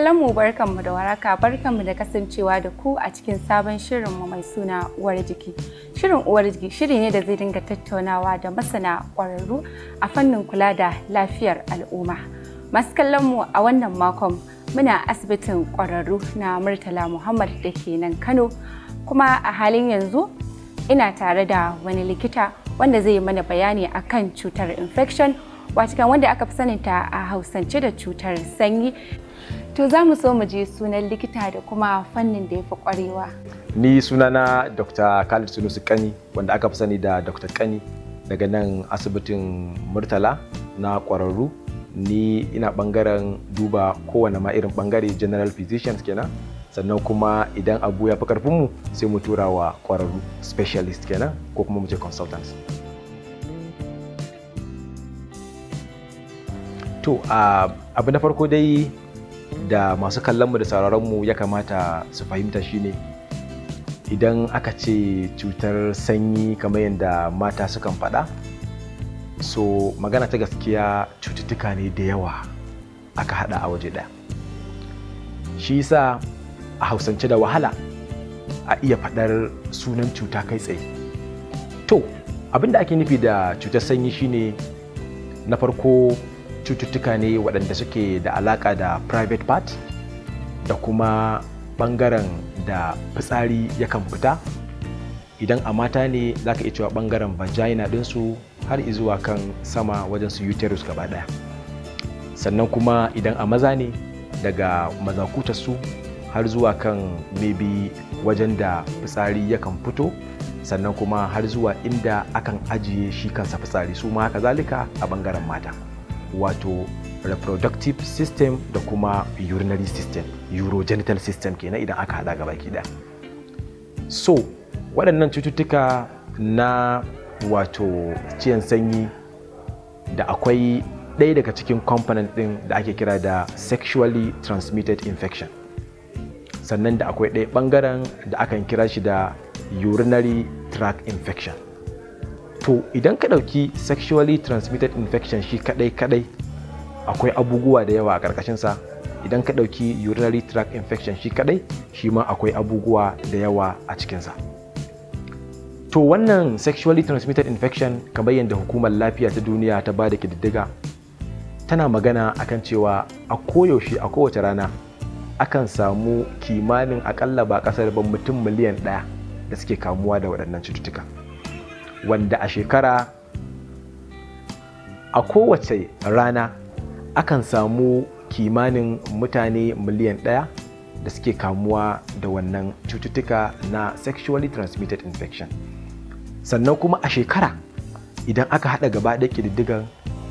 Kallon mu, barkanmu da warhaka, barkanmu da kasancewa da ku a cikin sabon shirinmu mai suna Uwar Jiki. Shirin Uwar Jiki shiri ne da zai dinga tattaunawa da masana ƙwararru a fannin kula da lafiyar al'umma. Masu kallon mu, a wannan makon muna asibitin ƙwararru na Murtala Muhammad da ke nan Kano, kuma a halin yanzu ina tare da wani likita wanda zai yi mana bayani akan cutar infection, watakan wanda aka fi saninta a Hausance da cutar sanyi. To, za mu so mu ji sunan likita da kuma fannin da ya fi ƙwarewa. Ni sunana Dr. Khalid Sunusi Kani, wanda aka fi sani da Dr. Kani, daga nan asibitin Murtala na ƙwararru. Ni ina ɓangaren duba kowane ma irin ɓangare, general physicians kenan. Sannan kuma idan abu ya fi ƙarfinmu, sai mu tura wa ƙwararru, specialist kenan, ko kuma mu ce consultants. To, abu na farko dai da masu kallonmu da sauraronmu ya kamata su fahimta shine, idan aka ce cutar sanyi, kamar yadda mata sukan faɗa, so magana ta gaskiya, cututtuka ne da yawa aka haɗa a waje ɗaya. Shi yasa a Hausance da wahala a iya faɗar sunan cuta kai tsaye. To, abin da ake nufi da cutar sanyi shine, na farko, cututtuka ne waɗanda suke da alaƙa da private part da kuma ɓangaren da fitsari yakan fita. Idan a mata ne, za ka iya cewa ɓangaren vagina ɗinsu har izuwa kan sama wajen su uterus gaba ɗaya. Sannan kuma idan a maza ne, daga mazakutarsu har zuwa kan maybe wajen da fitsari yakan fito, sannan kuma har zuwa inda akan ajiye shi kansa fitsari. Su ma haka zalika a ɓangaren mata, wato reproductive system da kuma urinary system, urogenital system kenan idan aka hada gaba ki. So waɗannan cututtuka na wato ciyan sanyi, da akwai ɗaya daga cikin component ɗin da ake kira da sexually transmitted infection, sannan da akwai ɗaya ɓangaren da akan kira shi da urinary tract infection. To, idan ka ɗauki sexually transmitted infection shi kaɗai kaɗai, akwai abubuwa da yawa a ƙarƙashinsa. Idan ka ɗauki urinary tract infection shi kaɗai, shi ma akwai abubuwa da yawa a cikinsa. To, wannan sexually transmitted infection, kamar yadda Hukumar Lafiya ta Duniya ta ba da ƙididdiga, tana magana akan cewa a koyaushe, a kowace rana, akan samu kimanin akalla ba ƙasar ba mutum miliyan 1 da suke kamuwa da waɗannan cututtuka, wanda a shekara, a kowace rana, akan samu kimanin mutane miliyan 1 da suke kamuwa da wannan cututtuka na sexually transmitted infection. Sannan kuma a shekara, idan aka haɗa gaba ɗaya ƙididdigan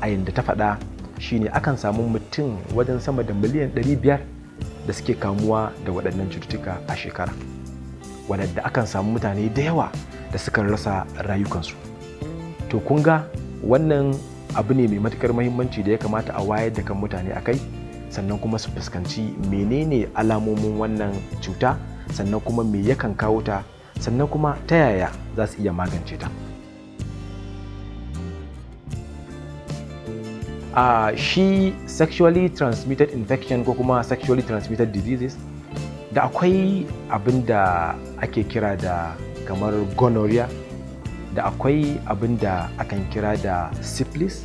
a yadda ta faɗa, shine akan samu mutum wajen sama da miliyan 500 da suke kamuwa da waɗannan cututtuka a shekara, waɗanda akan samu mutane da yawa da suka rasa rayukansu. To, kun ga wannan abu ne mai matukar mahimmanci da ya kamata a wayar da kan mutane a kai, sannan kuma su fuskanci menene alamomin wannan cuta, sannan kuma me yakan kawo ta, sannan kuma ta yaya za su iya magance ta. Shi sexually transmitted infection ko kuma sexually transmitted diseases, da akwai abin da ake kira da kamar gonorrhea, da akwai abin da akan kira da syphilis,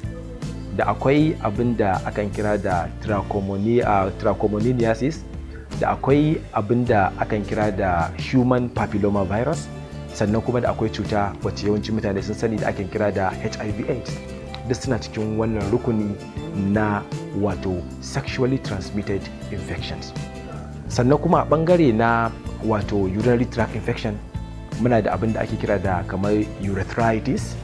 da akwai abin da akan kira da trichomoniasis, da akwai abin da akan kira da human papilloma virus, sannan kuma da akwai cuta wacce yawancin mutane sun sani da akan kira da HIV AIDS. Duk suna cikin wannan rukuni na wato sexually transmitted infections. Sannan kuma a bangare na wato urinary tract infection, muna da abin da ake kira da kamar urethritis,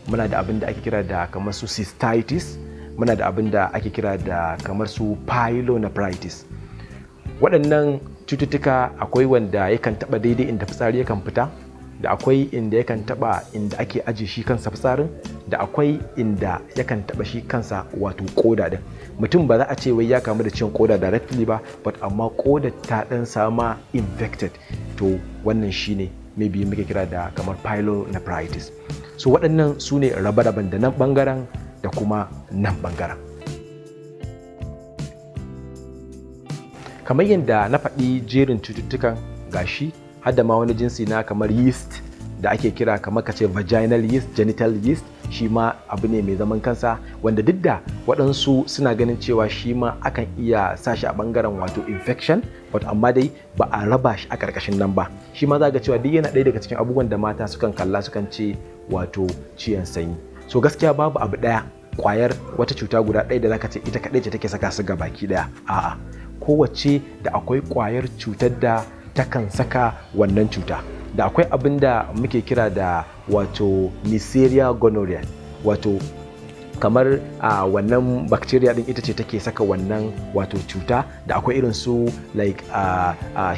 muna da abin da ake kira da kamar su cystitis, muna da abin da ake kira da kamar su pyelonephritis. Waɗannan cututtuka, akwai wanda yakan taɓa daidai inda fitsari yakan fita, da akwai inda yakan taɓa inda ake ajiye shi kansa fitsarin, da akwai inda yakan taɓa shi kansa wato koda din. Mutum ba za a ce wai ya kamu da ciwon koda directly ba, but amma koda ta ɗan sama infected. To, wannan shine maybe muke kira da kamar pyelonephritis. So waɗannan su ne rabe-raben da nan ɓangaren da kuma nan ɓangaren. Kamar yadda na faɗa, akwai Kamar yadda na faɗi jerin cututtukan gashi, har da ma wani jinsi na kamar yeast da ake kira kamar ka ce vaginal yeast, genital yeast, shi ma abu ne mai zaman kansa, wanda duk da waɗansu suna ganin cewa shi ma akan iya sa shi a ɓangaren wato infection, but amma dai ba a raba shi a ƙarƙashin nan ba. Shi ma za ga cewa duk yana ɗaya daga cikin abubuwan da mata sukan kalla sukan ce wato ciwon sanyi. So gaskiya babu abu ɗaya, ƙwayar wata cuta guda ɗaya da zaka ce ita kaɗai ce take saka su ga baki ɗaya. A'a, kowace da akwai ƙwayar cutar da takan saka wannan cuta. Da akwai abin da muke kira da wato Neisseria gonorrhoeae, wato kamar a wannan bacteria din ita ce take saka wannan wato cuta. Da akwai irin su like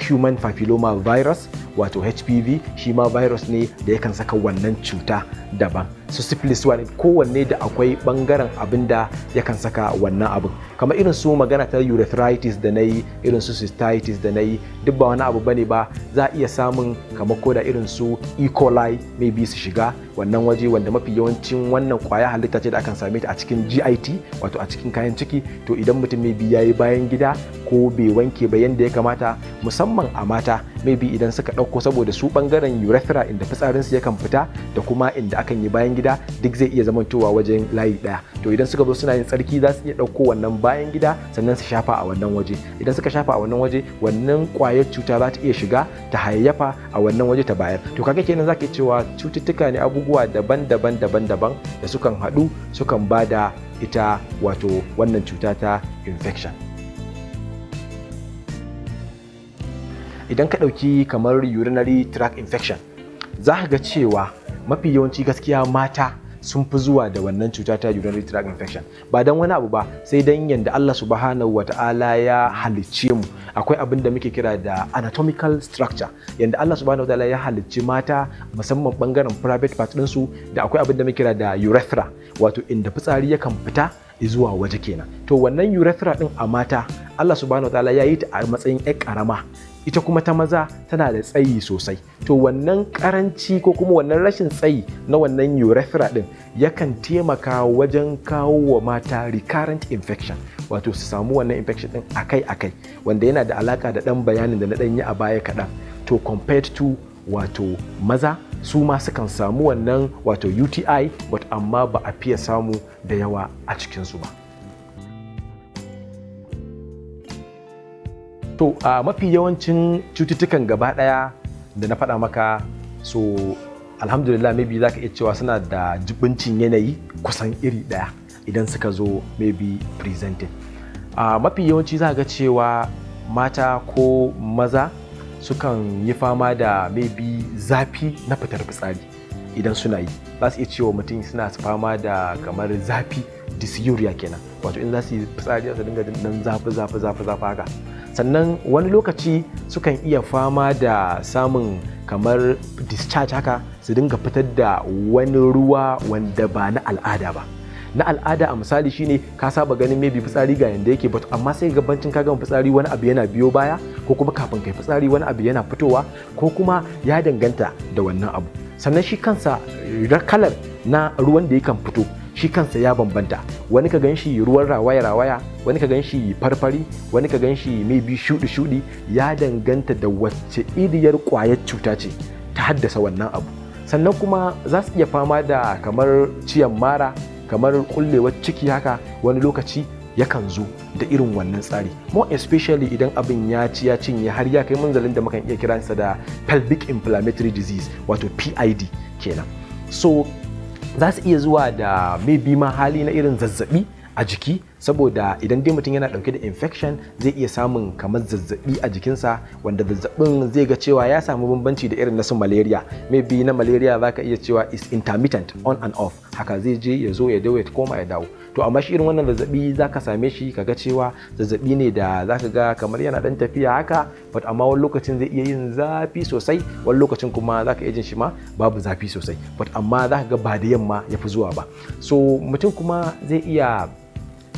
human papilloma virus, wato HPV, shi ma virus ne da yakan saka wannan cuta daban. Su syphilis 1, kowanne da akwai bangaren abin da yakan saka wannan abin. Kamar irin su magana ta urethritis da na yi, irin su cystitis da na yi, duk ba wani abu bane ba. Za a iya samun kamar koda irin su E. coli maybe su shiga wannan waje, wanda mafi yawancin wannan kwaya halitta ce da akan same ta a cikin GIT, wato a cikin kayan ciki. To idan mutum maybe yayi bayan gida ko bai wanke ba yanda ya kamata, musamman a mata, maybe idan suka ɗauko, saboda su bangaren urethra inda fitsarinsu yakan fita da kuma inda akan yi bayan gida duk zai iya zamantowa wajen layi ɗaya. To idan suka zo suna yin tsarki, za su iya ɗauko wannan bayan gida sannan su shafa a wannan waje. Idan suka shafa a wannan waje, wannan ƙwayar cuta za ta iya shiga ta hayayyafa a wannan waje ta bayar. To kaga kenan zaka iya cewa cututtuka ne, abubuwa daban-daban daban-daban da sukan haɗu sukan bada ita wato wannan cuta ta infection. Idan ka ɗauki kamar urinary tract infection, za ka ga cewa mafi yawanci gaskiya mata sun fi zuwa da wannan cuta ta urinary tract infection, ba don wani abu ba sai don yanda Allah Subhanahu wa Ta'ala ya halicce mu. Akwai abin da muke kira da anatomical structure, yanda Allah Subhanahu wa Ta'ala ya halicci mata, musamman bangaren private part ɗinsu, da akwai abin da muke kira da urethra, wato inda fitsari yakan fita zuwa waje kenan. To wannan urethra din a mata Allah Subhanahu wa Ta'ala ya yi ta a matsayin 'yar karama, ita kuma ta maza tana da tsayi sosai. To wannan karanci ko kuma wannan rashin tsayi na wannan urethra din yakan taimaka wajen kawo wa mata recurrent infection, wato su samu wannan infection din akai-akai, wanda yana da alaka da dan bayanin da na dan yi a baya kaɗan. To compared to wato maza, su ma sukan samu wannan wato UTI, but amma ba a fiye samu da yawa a cikinsu ba. To a mafi yawancin cututtukan gaba ɗaya da na faɗa maka, so alhamdulillah, maybe za ka iya cewa suna da jibincin yanayi kusan iri ɗaya idan suka zo maybe presenting. A mafi yawanci za ga cewa mata ko maza sukan yi fama da maybe zafi na fitar fitsari idan suna yi. Za su iya cewa mutum suna fama da kamar zafi, dysuria kenan, wato in za su yi fitsari za su dinga jin dan zafi zafi zafi zafi haka. Sannan wani lokaci sukan iya fama da samun kamar discharge haka, su dinga fitar da wani ruwa wanda ba na al'ada ba. Na al'ada a misali shine ka saba ganin maybe fitsari ga yanda yake, but amma sai gabancin ka gama fitsari wani abu yana biyo baya, ko kuma kafin kai fitsari wani abu yana fitowa, ko kuma ya danganta da wannan abu. Sannan shi kansa kalar na ruwan da yakan fito shi kansa ya bambanta. Wani ka gan shi ruwan rawaya rawaya, wani ka gan shi farfari, wani ka gan shi maybe shudi shudi. Ya danganta da wacce iriyar kwayar cuta ce ta haddasa wannan abu. Sannan kuma za su iya fama da kamar ciyan mara, kamar kullewar ciki haka, wani lokaci yakan zo da irin wannan tsari, more especially idan abin ya ci ya cinye har ya kai munzalin da mukan iya kiransa da pelvic inflammatory disease, wato PID kenan. So za su iya zuwa da maybe ma hali na irin zazzabi a jiki, saboda idan dai mutum yana dauke da infection zai iya samun kamar zazzabi a jikinsa, wanda zazzabin zai ga cewa ya samu bambanci da irin na su malaria. Maybe na malaria zaka iya cewa is intermittent, on and off haka, zai je ya zo ya dawo, ya koma ya dawo. To amma shi irin wannan zazzabi zaka same shi kaga cewa zazzabi ne da zaka ga kamar yana dan tafiya haka, but amma wani lokacin zai iya yin zafi sosai, wani lokacin kuma zaka iya jin shi ma babu zafi sosai, but amma zaka ga ba da yamma ya fi zuwa ba. So mutum kuma zai iya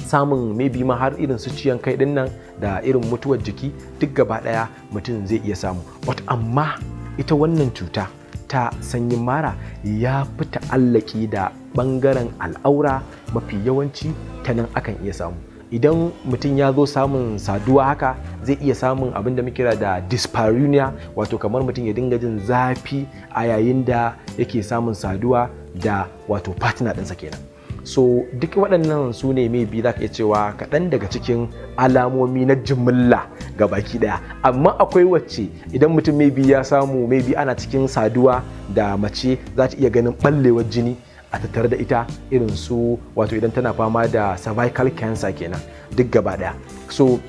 samun maybe ma har irin su ciyan kai din nan da irin mutuwar jiki, duk gaba daya mutum zai iya samu. But amma ita wannan cuta ta sanyin mara ya fi ta'allaki da bangaren al'aura, mafi yawanci ta nan akan iya samu. Idan mutum ya zo samun saduwa haka, zai iya samun abin da muke kira da dyspareunia, wato kamar mutum ya dinga jin zafi a yayin da yake samun saduwa da wato partner ɗinsa kenan. So duk waɗannan su ne maybe za ka iya cewa kaɗan daga cikin alamomi na jimilla ga baki ɗaya. Amma akwai wacce idan mutum maybe ya samu, maybe ana cikin saduwa da mace, za ta iya ganin ɓallewar jini a tattare da ita, irin su wato idan tana fama da cervical cancer kenan, duk gaba ɗaya. So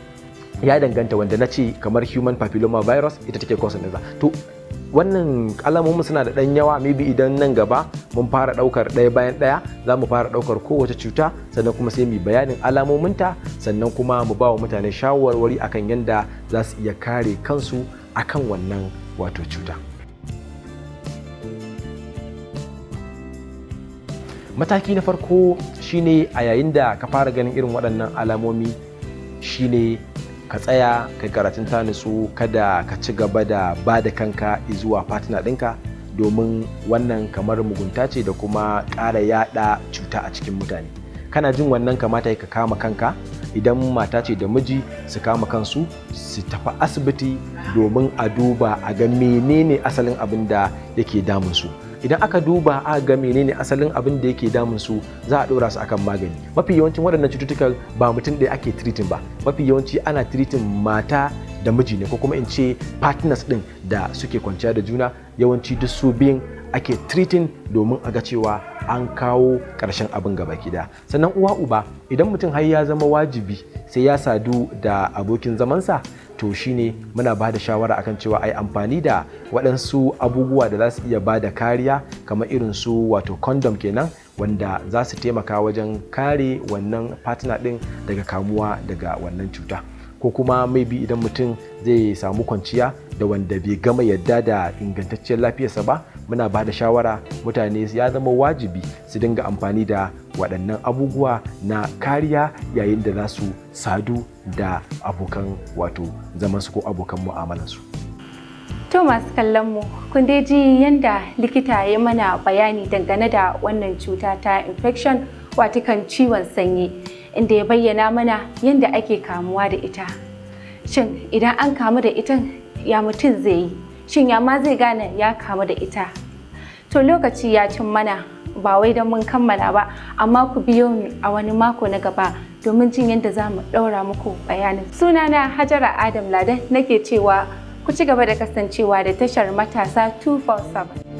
ya danganta, wanda na ce kamar human papilloma virus ita take causing ɗinsa. To wannan alamomin suna da ɗan yawa. Maybe idan nan gaba mun fara ɗaukar ɗaya bayan ɗaya, za mu fara ɗaukar kowace cuta, sannan kuma sai mu bayanin alamominta, sannan kuma mu ba wa mutane shawarwari akan yadda za su iya kare kansu akan wannan wato cuta. Mataki na farko shine, a yayin da ka fara ganin irin waɗannan alamomi, shine ka tsaya kai karatun ta nutsu, kada ka ci gaba da ba da kanka zuwa partner ɗinka, domin wannan kamar mugunta ce da kuma ƙara yaɗa cuta a cikin mutane. Kana jin wannan, kamata ka kama kanka. Idan mata ce da miji, su kama kansu su tafi asibiti domin a duba a ga menene asalin abin da yake damun su. Idan aka duba aka ga menene asalin abin da yake damun su, za a ɗora su akan magani. Mafi yawancin waɗannan cututtukan ba mutum ɗaya ake treating ba, mafi yawanci ana treating mata da miji ne, ko kuma in ce partners ɗin da suke kwanciya da juna. Yawanci duk su biyun ake treating domin a ga cewa an kawo ƙarshen abin gaba ɗaya. Sannan uwa uba, idan mutum har ya zama wajibi sai ya sadu da abokin zamansa, to shine muna ba da shawara akan cewa ai amfani da waɗansu abubuwa da za su iya ba da kariya, kamar irin su wato condom kenan, wanda za su taimaka wajen kare wannan partner ɗin daga kamuwa daga wannan cuta. Ko kuma maybe idan mutum zai samu kwanciya da wanda bai gama yadda da ingantacciyar lafiyarsa ba, muna ba da shawara mutane ya zama wajibi su dinga amfani da waɗannan abubuwa na kariya yayin da za su sadu da abokan wato zamansu ko abokan mu'amalansu. To masu kallon mu, kun dai ji yanda likita ya mana bayani dangane da wannan cuta ta infection, watakan ciwon sanyi, inda ya bayyana mana yanda ake kamuwa da ita. Shin idan an kamu da ita, ya mutum zai yi? Shin ya ma zai gane ya kamu da ita? To lokaci ya cin mana, ba wai don mun kammala ba, amma ku biyo mu a wani mako na gaba domin jin yadda za mu ɗaura muku bayanin. Sunana Hajara Adam Ladan, nake cewa ku ci gaba da kasancewa da tashar Matasa 247.